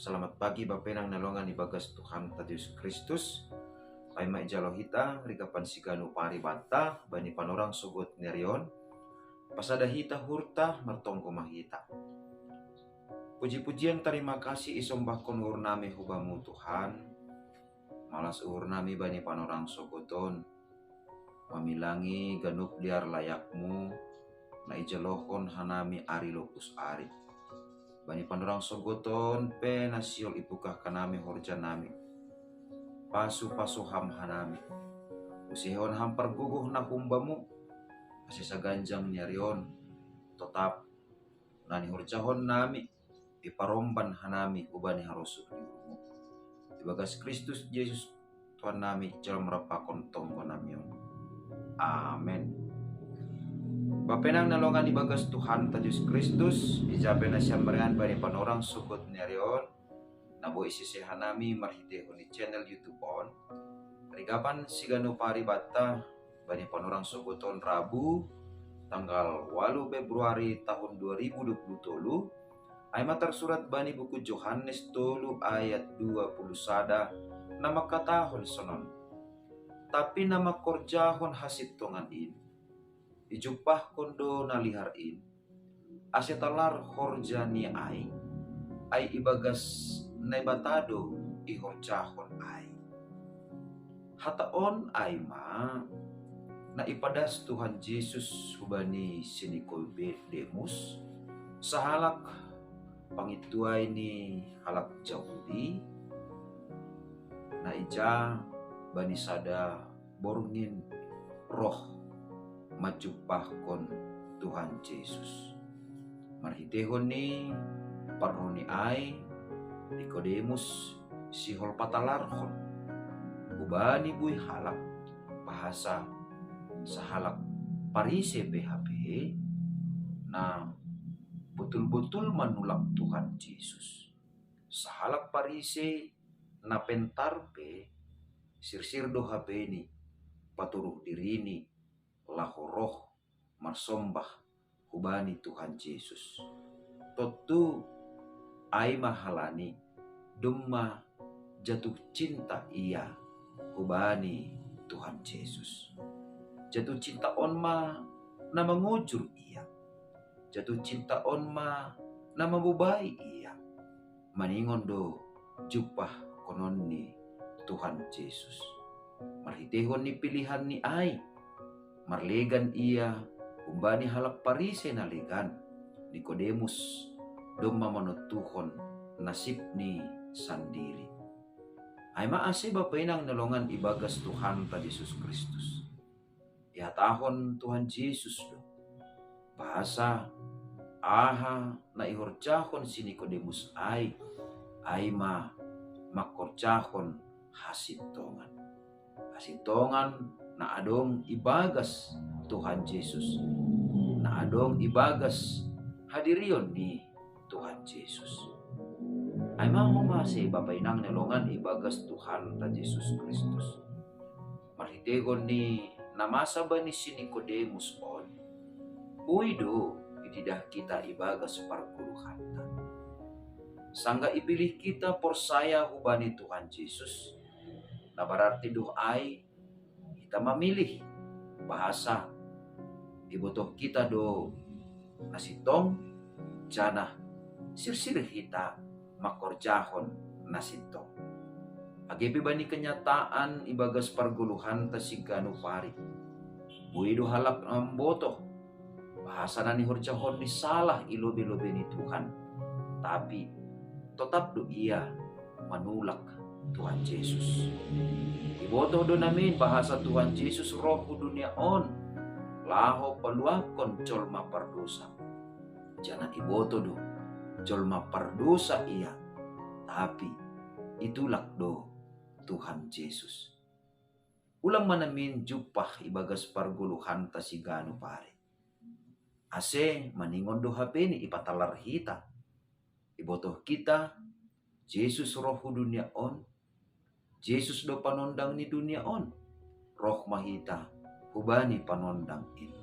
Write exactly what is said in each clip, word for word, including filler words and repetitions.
Selamat pagi bapenang na longan ibagas Tuhan ta Jesus Kristus. Paima ijalo hita rigapan siganu paribata bani panorang sogot nerion. Pasada hita hurta martonggo mahita. Puji-pujian tarima kasih isombahkon uhur nami hubamu Tuhan. Malas uhur nami bani panorang sogoton. Mamilangi ganup liar layakmu na ijalohon hanami ari lopus ari. Bani panorang sogoton pe na sihol ipukah kanami horja nami. Pasu-pasu ham hanami. Usihon ham parguguh na humbamu. Ase saganjang niarion. Totap na nihorjahon nami iparomban hanami hubani harosuh ni uhurmu. Ibagas Kristus Jesus Tuhan nami jalo marapakon tonggo nami on. Amen. Bapenang na longan ibagas Tuhan ta Jesus Kristus, ijape na siambarengan bani panorang sogot nerion, na boi sese hanami marhitehon ni channel YouTube on. Rigapan siganu paribata bani panorang sogoton Rabu tanggal walu Februari tahun dua ribu dua puluh tolu. Ai ma tarsurat bani buku Johannes tolu ayat dua puluh sada na mangkatahon sonon. Tapi na mangkorjahon hasintongan in, ijumpahkon do na lihar in, ase talar horja ni ai, ai ibagas Naibata do ihorjahon ai. Hata on ai ma na ipadas Tuhan Jesus hubani si Nikodemus, sahalak pangintuai ni halak Jahudi, na ija bani sada borngin roh manjumpahkon Tuhan Jesus. Marhitehon ni parroh ni ai, Nikodemus sihol patalarhon hubani buei halak bahasa sahalak Parise pe hape na botul-botul manulak Tuhan Jesus. Sahalak Parise na pentar pe sirsir do hapeni paturuh dirini laho roh marsombah hubani Tuhan Jesus. Tontu ai ma halani domma jatuh cinta ia hubani Tuhan Jesus. Jatuh cinta on ma na mangujur ia. Jatuh cinta on ma na mambobai ia. Maningon do jumpahkononni Tuhan Jesus. Marhitehon ni pilihan ni ai, marlegan ia humbani halak Parise na legan, Nikodemus domma manontuhon nasibni sandiri. Ai ma ase bapenang na longan ibagas Tuhanta Jesus Kristus. Ihatahon Tuhan Jesus do bahasa aha na ihorjahon si Nikodemus ai, ai ma mangkorjahon hasintongan. Hasintongan na adong ibagas Tuhan Jesus, na adong ibagas hadirion ni Tuhan Jesus. Ai ma homa ase bapenang na longan ibagas Tuhanta Jesus Kristus. Marhitehon ni na masa bani si Nikodemus on, boi do ididah hita ibagas pargoluhanta. Sanggah ipilih hita porsaya hubani Tuhan Jesus, na berarti do ai hita mamilih bahasa ibotoh hita do na sintong, janah sirsir hita mangkorjahon na sintong. Age pe bani kenyataan ibagas pargoluhanta siganup ari, boi do halak na mambotoh bahasa na nihorjahon ni salah i lobei-lobei ni Tuhan, tapi totap do ia manulak Tuhan Jesus. Ibotoh do namin bahasa Tuhan Jesus roh hu dunia on laho paluahkon jolma pardosa. Janah ibotoh do jolma pardosa ia, tapi itulak do Tuhan Jesus. Ulang ma namin jumpah ibagas pargoluhanta siganup ari. Ase maningon do hapeni ipatalar hita. Ibotoh hita, Jesus roh hu dunia on, Jesus do panondang ni dunia on, roh ma hita hubani panondang in.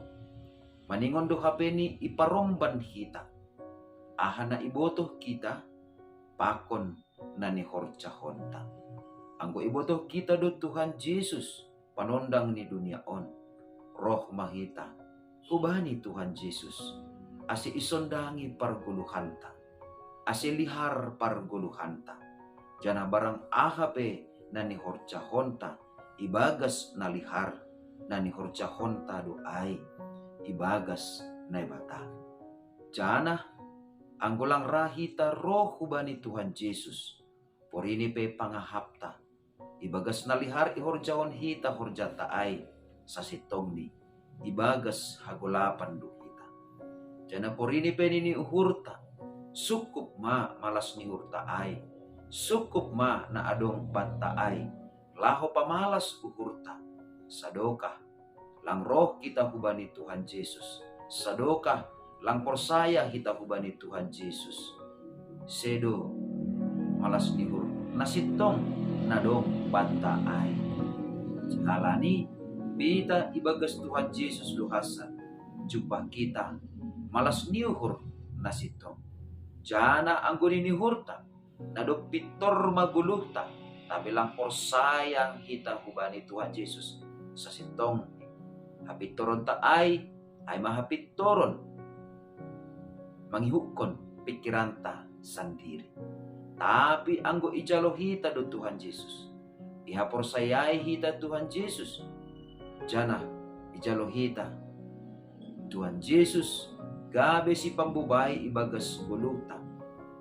Maningon do hapeni iparomban hita. Aha na ibotoh hita, pakon na nihorjahonta. Anggo ibotoh hita do Tuhan Jesus, panondang ni dunia on, roh ma hita hubani Tuhan Jesus, ase isondangi pargoluhanta, ase lihar pargoluhanta, janah barang aha pe na nihorjahonta ibagas na lihar, na nihorjahonta do ai ibagas Naibata. Janah anggo lang ra hita roh hubani Tuhan Jesus, porini pe pangahapta, ibagas na lihar ihorjahon hita horjanta ai, sasintongni ibagas hagolapan do hita. Janah porini pe nini uhurta, sungkup ma malas ni uhurta ai, sungkup ma na adong banta ai, laho pamalas uhurta, sadokah lang roh hita hubani Tuhan Jesus, sadokah lang porsaya hita hubani Tuhan Jesus. Sedo malas ni uhur na sintong na adong banta ai. Halani hita ibagas Tuhan Jesus do hansa, jumpah hita malas ni uhur na sintong. Janah anggo nini uhurta, na dob pintor ma goluhta, tapi lang porsaya hita hubani Tuhan Jesus, sasintongni hapintoronta ai, ai ma hapintoron mangihutkon pingkiranta sandiri. Tapi anggo ijalo hita do Tuhan Jesus, ihaporsayai hita Tuhan Jesus, janah ijalo hita Tuhan Jesus gabe sipambobai ibagas goluhta,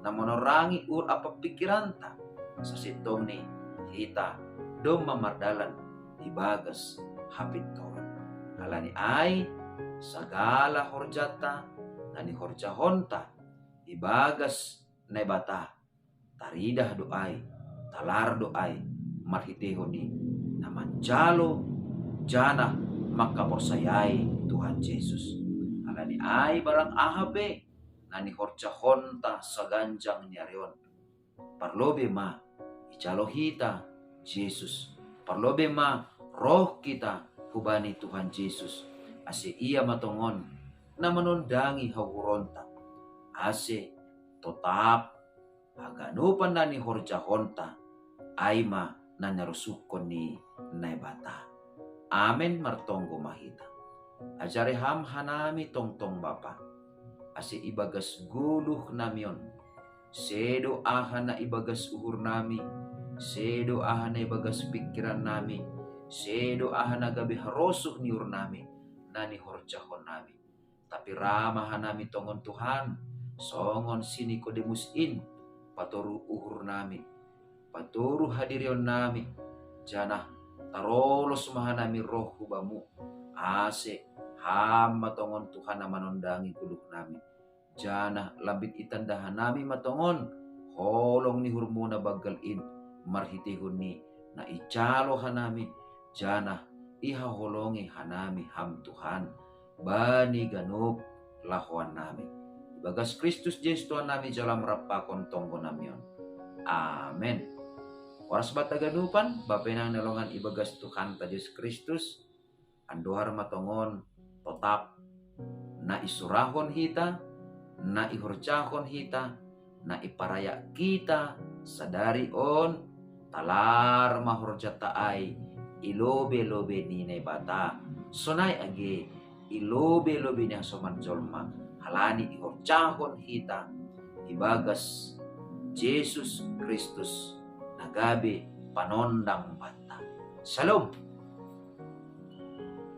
na manorangi uhur ampa pingkiranta, sasintongni hita domma mardalan ibagas hapintoron. Halani ai, sagala horjanta na nihorjahonta ibagas Naibata, taridah do ai, talar do ai, marhiteihon ni na manjalo janah mangkaporsayai Tuhan Jesus. Halani ai barang aha pe na nihorjahonta saganjang ni ari on, parlobei ma ijalo hita Jesus, parlobei ma roh hita hubani Tuhan Jesus, ase Ia ma tongon na manondangi hauhuronta, ase totap haganupan na nihorjahonta, ai ma na nirosuhkon ni Naibata. Amen. Martonggo ma hita. Ajari Ham hanami tongtong, Bapa, ase ibagas goluhnami on, sedo aha na ibagas uhurnami, sedo aha na ibagas pingkirannami, sedo aha na gabe harosuh ni uhurnami, na nihorjahonnami. Tapi ra ma hanami tongon, Tuhan, songon si Nikodemus in, patoru uhurnami, patoru hadirionnami, janah tarolos ma hanami roh hu Bamu, ase Ham ma tongon, Tuhan, na manondangi goluhnami. Janah lambin itanda hanami ma tongon holong ni uhurMu na banggal in, marhiteihon ni na ijalo hanami, janah ihaholongi hanami Ham, Tuhan, bani ganup lahoannami. Ibagas Kristus Jesus Tuhannami, jalo Ham rap pakon tonggonami on. Amen. Horas banta haganupan, bapenang na longan ibagas Tuhanta Jesus Kristus, andohar ma tongon totap na isurahon hita, na ihorjahon hita, na iparayak hita sadari on, talar ma horjanta ai i lobei-lobei ni Naibata, sonai age i lobei-lobei ni hasoman jolma, halani ihorjahon hita ibagas Jesus Kristus na gabe panondang banta. Shalom.